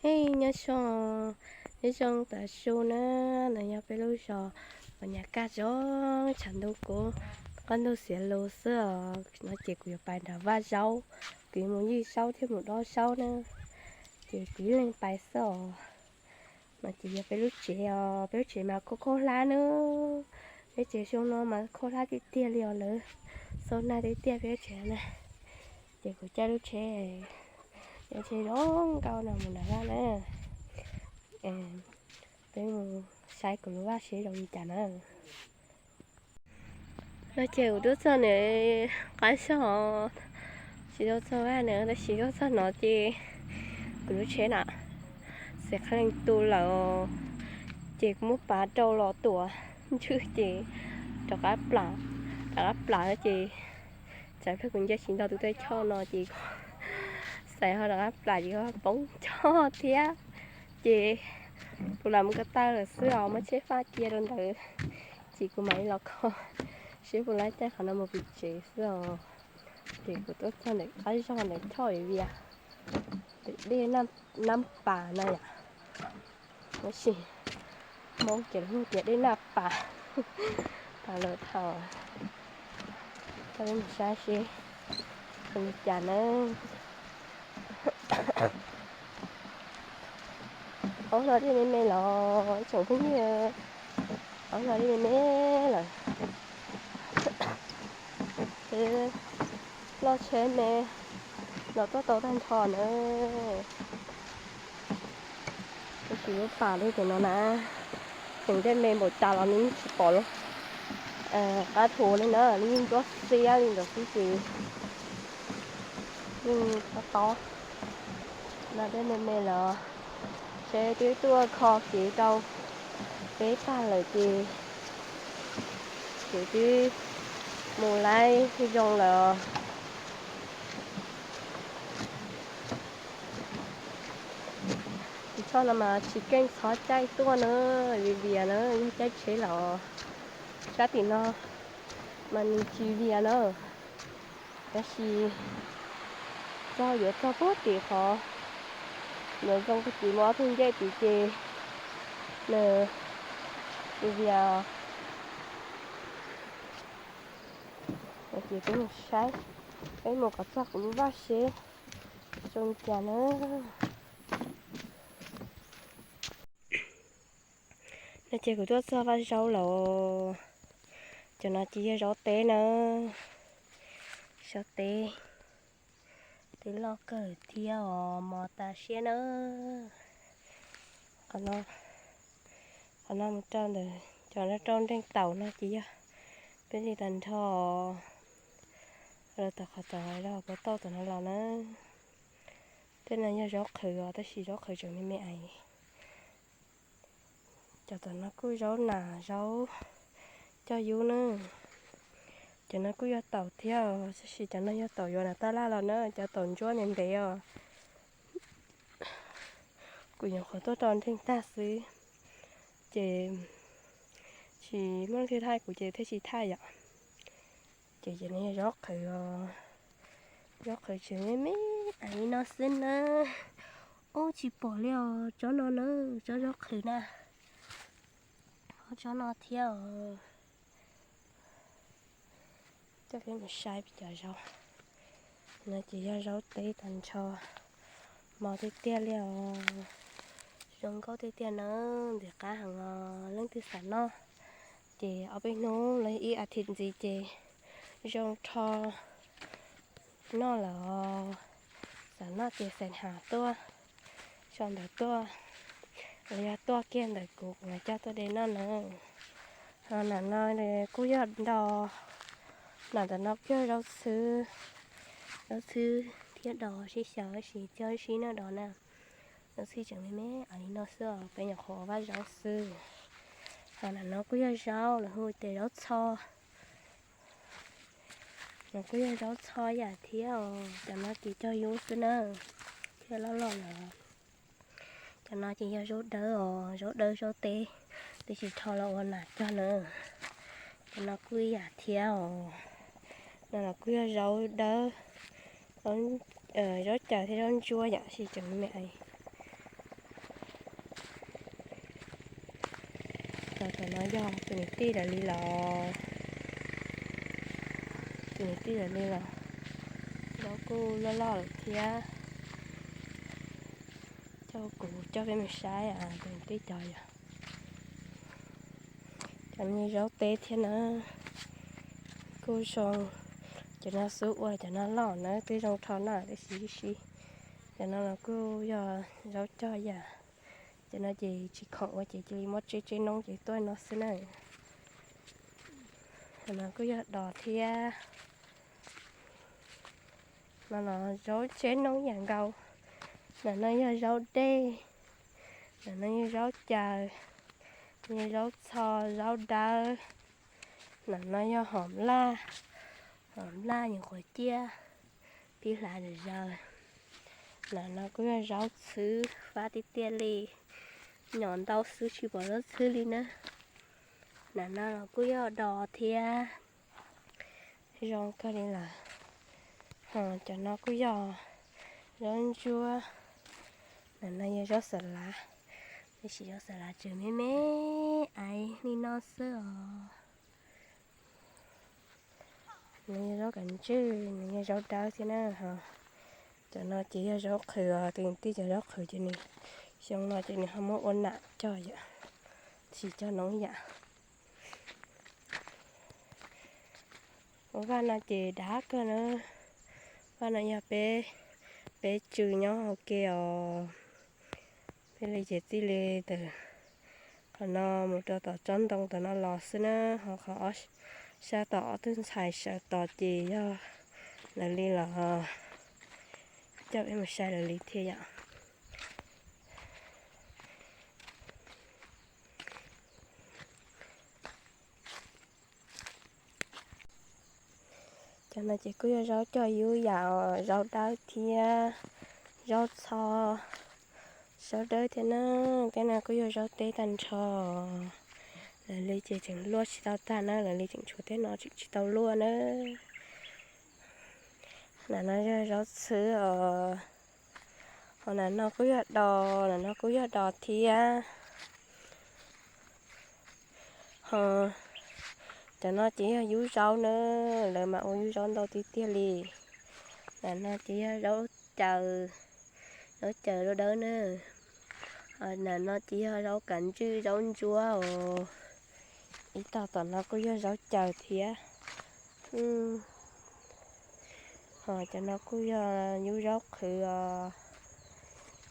Ej, nyob zoo, nyob zoo tas su na. No yog peb lub zos uas nyam kaj zoo tshav ntuj kub, qab ntug xiav lus xwb os. No ces kuv yuav pais nram vaj zaub, kuv yuav mus ywg zaub thiab mus dob zaub na. Ces kuv ib leeg pais xwb os. No ces yog peb lub tsev os, peb lub tsev mas khaub khaub hlab na. Peb tsev xyoo no mas khaub hlab tiag tiag li os lawm. Xaus nag tiag tiag peb lub tsev na. Ces kuv caij lub tsheb, caij tsheb zoo nkauj no mus nram vaj na. Peb mus saib kuv lub vaj seb zoo li cas na. No ces kuv tuaj txog ntawm qab zog, tsis tau txog vaj na, tab sis tuaj txog no ces kuv lub tsheb na, xev qhab leej tu lawm, ces kuv muab pav rau los tuam ntswg ces rov qab plam, rov qab plam ces txawm pliag kuv nce tsis nto tus tej choj no ces xav ho rov qab plam ces poob choj thiab. Ces kuv lam mus ko taw lawm xwb os, muab tsheb faj cia rau ntawd, ces kuv mam li los kho seb puas laib caij qhov no mus pem tsev xwb os. Ces kuv tuaj txog ntawm qab zog ntawm choj vias, ntawm dej Nab Pas no yom. Tab sis Hmoob ces lawv hu tias dej Naj Pas. Thaum lawv thaum, coj peb mus saib seb zoo li cas na. Ob no dej me me los ib tsoom phooj ywg, ob no dej me me lawm. Ces loj tsheb me los tuaj tau tag nrho na. Tab sis lub pas lub tus no na, tseem dej me npaum cas los nws yeej tsis pom lub qab thu li na, nws yeej ntsuab xiab li ntawd xwb ces yeej tob tob. No dej me me lawm, tsheb twb tuaj kho kev rau peb tag lawm ces tsheb twb mus laib zoo lawm. Tus choj no mas tsis keej txhob caij tuaj na, vim vias na yog caij tsheb los sab tim no mas nws tsis vias na. Tab sis txog yuav txog puag tim qhov yuav zoo puag tim muaj ob tug ncej tim ces nws vias. Ces peb mus saib, peb mus kom txog kuv lub vaj seb zoo li cas na. No ces kuv tuaj txog vaj zaub lawm. Cov no ces yog zaub teb na, zaub teb, teb loj kawg thiab os, mos tas siab na. Qhov no mus rau ntawm cov rau nreeg taum no ces yog peb li tag nrho los tom qhov tom los puas tauj tom no los na. Tej no yog zaub qhwv os, tab sis zaub qhwv tseem me me ais. Cov tom no kuj zaub nas zaub coj yub na. Cov no kuj yog taum thiab os, tab sis cov no yog taum yuav nas taj laj los na, cov taum ntsuab ntev ntev os. Kuv nyuam qhuav tuaj rau nreeg tag xwb, ces tsis muaj leej twg thaij kuv ces thiaj tsis thaij yom. Ces cov no yog zaub qhwv os, zaub qhwv tseem me me ais li no xwb na. Ub, tsis pom li os, tsob no na, tsob zaub qhwv na. Tsob no thiab os. Coj peb mus saib peb cov zaub. No ces yog zaub teb tag nrho, mos tiag tiag li os. Zoo nkauj tiag tiag na, ntxim qab heev os. Leej twg xav noj ces ob peb hnub los ib as thiv ntxiv ces zoo rho noj lawm os. Xav noj ces xav has tuaj, sau ntawv tuaj, los yog tuaj kiag ntawm kuv, kuv mam coj tuaj de noj na. Ho nam no kuj yog dos, nam ntawm no kuj yog zaub txhwb, zaub txhwb thiab dos sib xyaw tab sis coj sib noj dos na. Zaub txhwb tseem me me ais li no xwb os, peb nyuam qhuav ua vaj zaub xwb. Ho nam no kuj yog zaub, lawv hu tias zaub txho. No kuj yog zaub txho yam thiab os, cov no ces cog yub xwb na, thiab loj loj lawm. Cov no ces yog zaub dawb os, zaub dawb zaub teb, tab sis rho los ua nas cog na. Cov no kuj ib yam thiab os. No los kuj yog zaub dawb, zaub caws thiab zaub ntsuab yam sis tseem me ais. No yog tus niam tij lawv li los, tus niam tij lawv li los, zaub kuj loj loj lawm thiab. Coj kuv coj peb mus saib tus niam tij cov yom. Cov me zaub teb thiab na, kuj zoo. Cov no xub ua cov no loj na, twb zoo rho noj tiam sis sib. Cov no los kuj yog zaub cog yam. Cov no ces tsis khoom ua ces cia li muab tseb tseb noob ces tuaj no xwb na. Cov no kuj yog dos thiab. No los zaub tseb noob yam nkaus. Nam no yog zaub dej. Nam no yog zaub caws. Yog zaub txho, zaub dawb. Nam no yog hom laj, hom laj nyuam qhuav ciaj, pib hlav zom zaws. Nam no kuj yog zaub txhwb fab tiag tiag li, nyom ntau xwb tsis pom zaub txhwb li na. Nam no los kuj yog dos thiab, zoo kawg li lawm. Ho cov no kuj yog zaub ntsuab. Nam no yog zaub xav lav, tiam sis zaub xav lav tseem me me aiv li no xwb os. Nws yog zaub kav ntswj, nws yog zaub dawb thiab na. Cov no ces yog zaub qhwv os, tus tij cov zaub qhwv ces nws xyoo no ces nws ho muab ua nam cog yam, tsis cog noob yam. Ua vaj no ces dav kawg na. Vaj no yog peb, peb tsw nyob hauv ke os. Peb li ces txij li ntawm qhov no mus rau tom tsob ntoo tom no los xwb na, ho qhov ob sab tom ob tug ntxhais sawv tod ces yog lawv li los coj peb mus saib lawv li thiab yom. Cov no ces kuj yog zaub cog yub yam, zaub dawb thiab zaub txho, zaub dawb thiab na. Tej no kuj yog zaub teb tag nrho. Lawv li ces tseem luaj tsis tau tag na, lawv li tseem tshuav tej no tseem tsis tau luaj na. Nam no yog zaub txhwb os. Ho nam no kuj yog dos, nam no kuj yog dos thiab. Ho cov no ces yog yub zaub na, lawv mas ua yub zaub ntau tiag tiag li. Nam no ces yog zaub caws, zaub caws zaub dawb na. Ho nam no ces yog zaub kav ntswj zaub ntsuab os. Ib tog tom no kuj yog zaub caws thiab. Ho cov no kuj yog yub zaub qhwv os.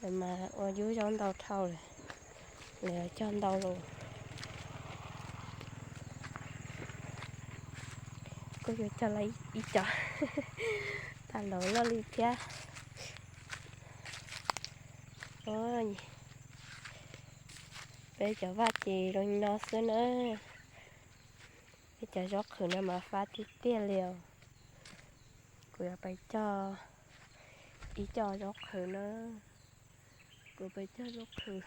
Lawv mas ua yub zaub ntau dhau lawm, lawv cog ntau lawm. Kuj yuav cog lawm ib co, tag lawm loj li thiab. Peb cov vaj ces zoo li no xwb na. Peb cov zaub qhwv no mas fab tiag tiag li os. Kuv yuav pais cog ib co zaub qhwv na. Kuv pais cog zaub qhwv,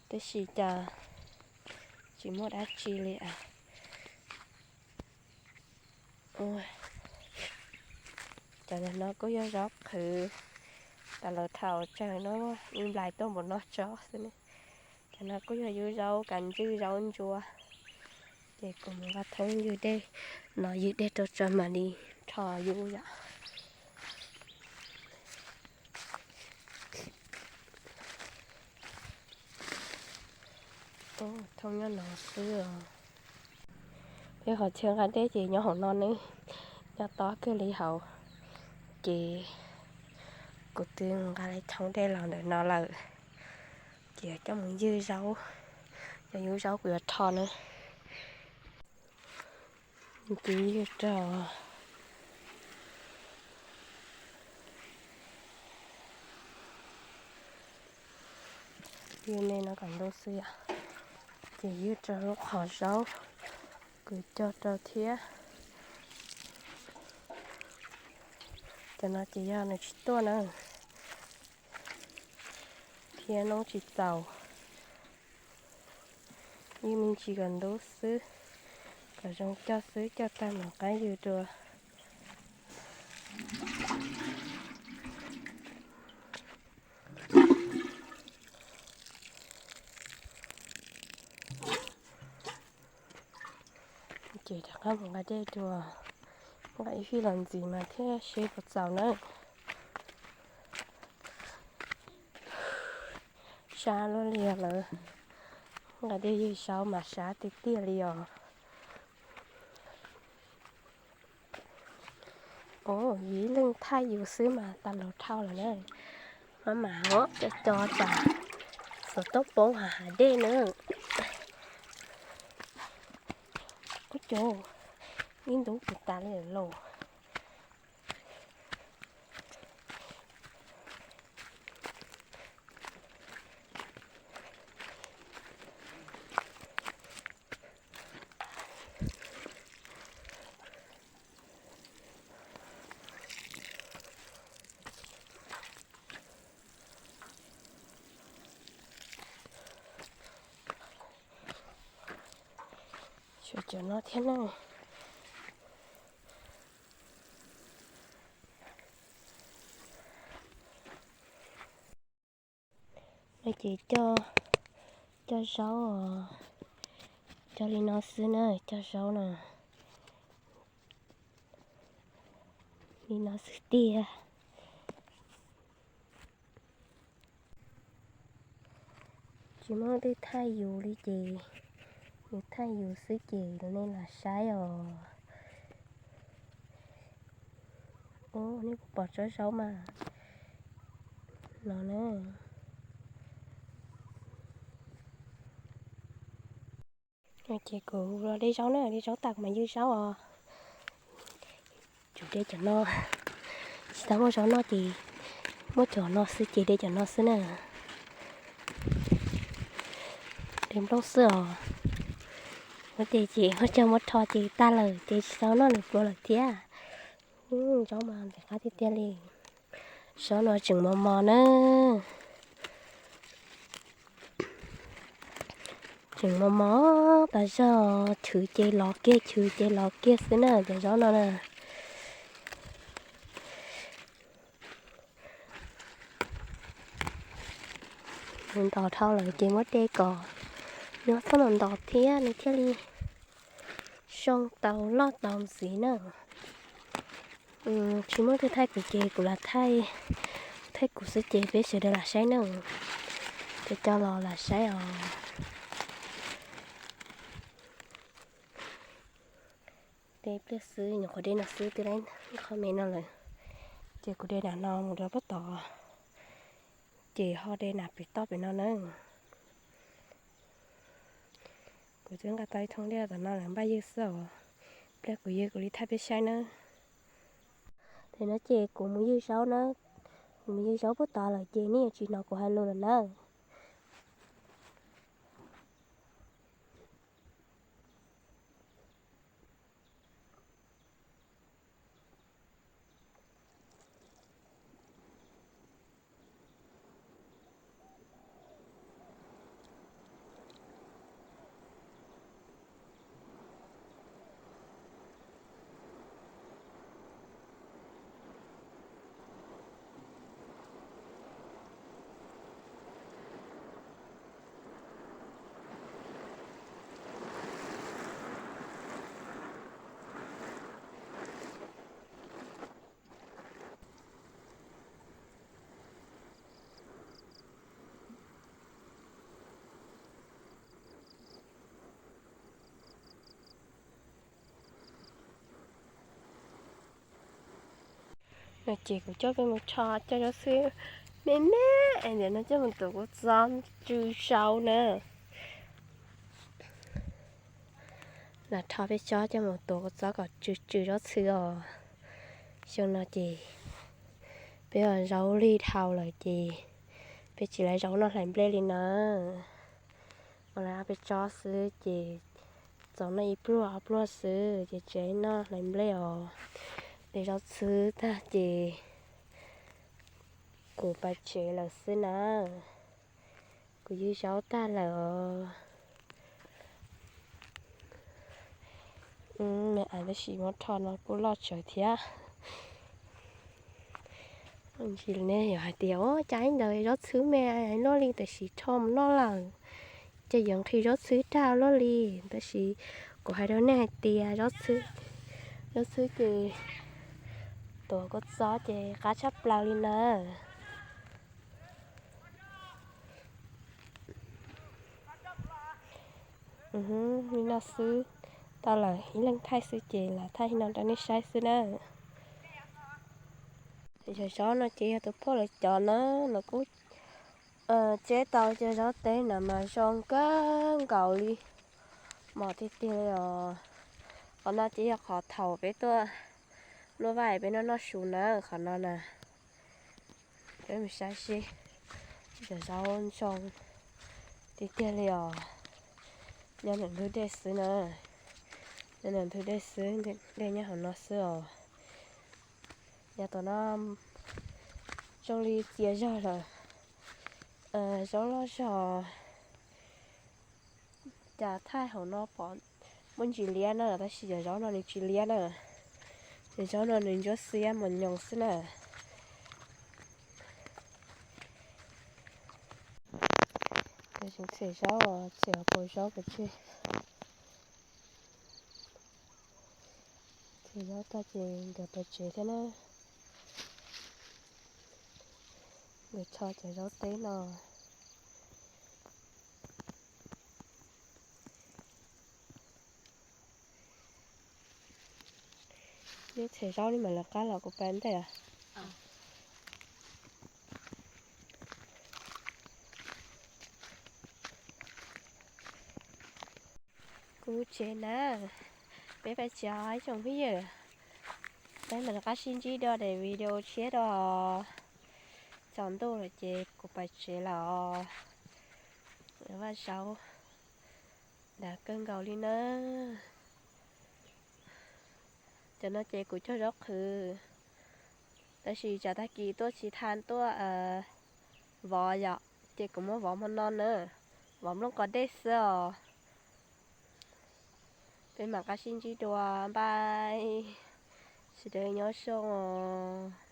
tab sis cas tsis muaj dab tsi li as. Cov no kuj yog zaub qhwv, tas lawv thaum tsawg no muaj ib nplais tuaj npaum no tso xwb ne. Cov no kuj yog yub zaub kav ntswj zaub ntsuab. Ces kuv mus nqa thoob ywg dej, no ywg dej rau tso mam li rho yub yom. Thoob nyob no xwb os. Peb qhov chaw nqa dej ces nyob hauv no ne, nyob tob kawg li hauv. Ces kuv twb nqa lawm thoob dej los ntawm no lawm. Ces coj mus ywg zaub, coj yub zaub kuv yuav rho na. Twb ywg rau, ywg me no kom ntub xwb yom. Ces ywg rau lub qhov zaub kuv cog rau thiab. Cov no ces yog nws tsis tuaj na, thiab noob tsis txaus. Ywg me ntsis kom ntub xwb, kom zoo cog xwb, cog tag mam qab ywg dua. Ces rov qab mus nqa dej dua, nqa ib fij los ntxiv mas thiaj seb puas txaus na. Sab luaj li lawm, nqa dej ywg zaub mas sab tiag tiag li os. Ua ib leeg thaij yus xwb mas tas lus dhau lawm na. Maj mam cov cov tas, xov tooj poob hav hav dej na. Ub, cov ib ntub kuv tas li lawm lauj. Tshuav cov no thiab na. No ces coj, coj zaub, coj li no xwb na, coj zaub no. Li no xwb tiag. Tsis muaj leej twg thaij yus li ces, yus thaij yus xwb ces nej lam saib os. Ub, nej puas pom tsob zaub mas no na. Ces kuv los de zaub na, de zaub tas kuv mam ywg zaub os. Tsum de cov no, tsis tau muaj zaub noj ces muaj cov no xwb ces de cov no xwb na. De nplooj xwb os. Ua ces ces muab coj muab rho ces tag lawm ces tsis tau noj nws plua lawm thiab. Zaub mas ntxim qab tiag tiag li. Zaub no tseem mos mos na. Tseem mos mos tas zog, chwv ces lov kiag, chwv ces lov kiag xwb na cov zaub no na. Nws ntos dhau lawm ces muab de kom nws txhob ntos ntos thiab nws thiaj li zoo tau loj tau ntxiv na. Tsis muaj leej twg thaij kuv ces kuv lam thaij, thaij kuv xwb ces peb sawv daws lam saib na. Ces coj los lam saib os. De pliag xwb, nyuam qhuav de no xwb twb lab qho me no lawm. Ces kuv de nram no mus rau pem tod, ces ho de nram pem toj pem no na. Kuv twb nqa tau ib thooj liaj tom no lawm, npaj ywg xwb os. Pliag kuv ywg kuv li thaij peb saib nawb. Ces no ces kuv mus ywg zaub na, kuv mus ywg zaub pem tod lawm ces nej yuav tsis hnov kuv hais lus lawm na. No ces kuv coj peb mus rho cov zaub txhwb me me es ntawm no coj mus tuav kua txob tsw zaub na. Lam rho peb tsob coj mus tuav kua txob kom tsw tsw zaub txhwb os. Xyoo no ces peb ua zaub lig dhau lawm ces peb tsis laiv zaub noj hlais nplej li na. Ua lawv ob peb tsob xwb ces txaus noj ib pluag ob pluag xwb ces tsis noj hlais nplej os. De zaub txhwb tag ces kuv pais tsev lawm xwb na. Kuv ywg zaub tag lawm os. Me ais tab sis muab rho no kuj loj tsawv thiab. Ntsis nej yuav hais tias ua cas ib ntawd zaub txhwb me luaj li tab sis rho mus noj lawm, ces yuav nqhis zaub txhwb rau luaj li. Tab sis Kuv hais rau nej hais tias zaub txhwb, zaub txhwb ces tuav kua txob ces qab tshaj plaws li na. Li no xwb, tau lawm ib leeg thaij xwb ces lam thaij li no rau nej saib xwb na. Cov zaub no ces yog tus phuaj lawv cov na, lawv kuj tseb tau cov zaub teb no mas zoo kawg nkaus li, mos tiag tiag li os. Qhov no ces yog qhov thaum peb tuaj luaj vaj peb noj noj su na, qhov no na. Peb mus saib seb, cov zaub zoo tiag tiag li os. Nyob ntawm ntug dej xwb na, nyob ntawm ntug dej xwb, dej nyob hauv no xwb os. Yav tom no zoo li txias zog lawm, zaub loj zog. Cas thaij hauv no pom muaj ntsis liab na, tab sis cov zaub no nws tsis liab na. Cov zaub no nws ntsuab xiab mos nyoos xwb na. Tseem them zaub, tseem pua zaub pov tseg. Them zaub tag ces nkawd pais tsev thiab na. Nkawd tso cov zaub teb no. Neb them zaub neb mam lawv qab los kuv pais ntej os. Kuv tsev na, peb pais tsev os ib tsoom phooj ywg. Peb mam rov qab sib ntsib dua daim video tshiab dua. Tsaus ntuj lawm ces kuv pais tsev lawm os. Vaj zaub dav kawg nkaus li na. Cov no ces kuv cog zaub qhwv, tab sis tsam tag kis tuaj tsis tau tuaj vov yom, ces kuv muab vov hmo no na, vov nplooj qos dej xwb os. Peb mam rov qab sib ntsib dua, npaj sawv daws nyob zoo os.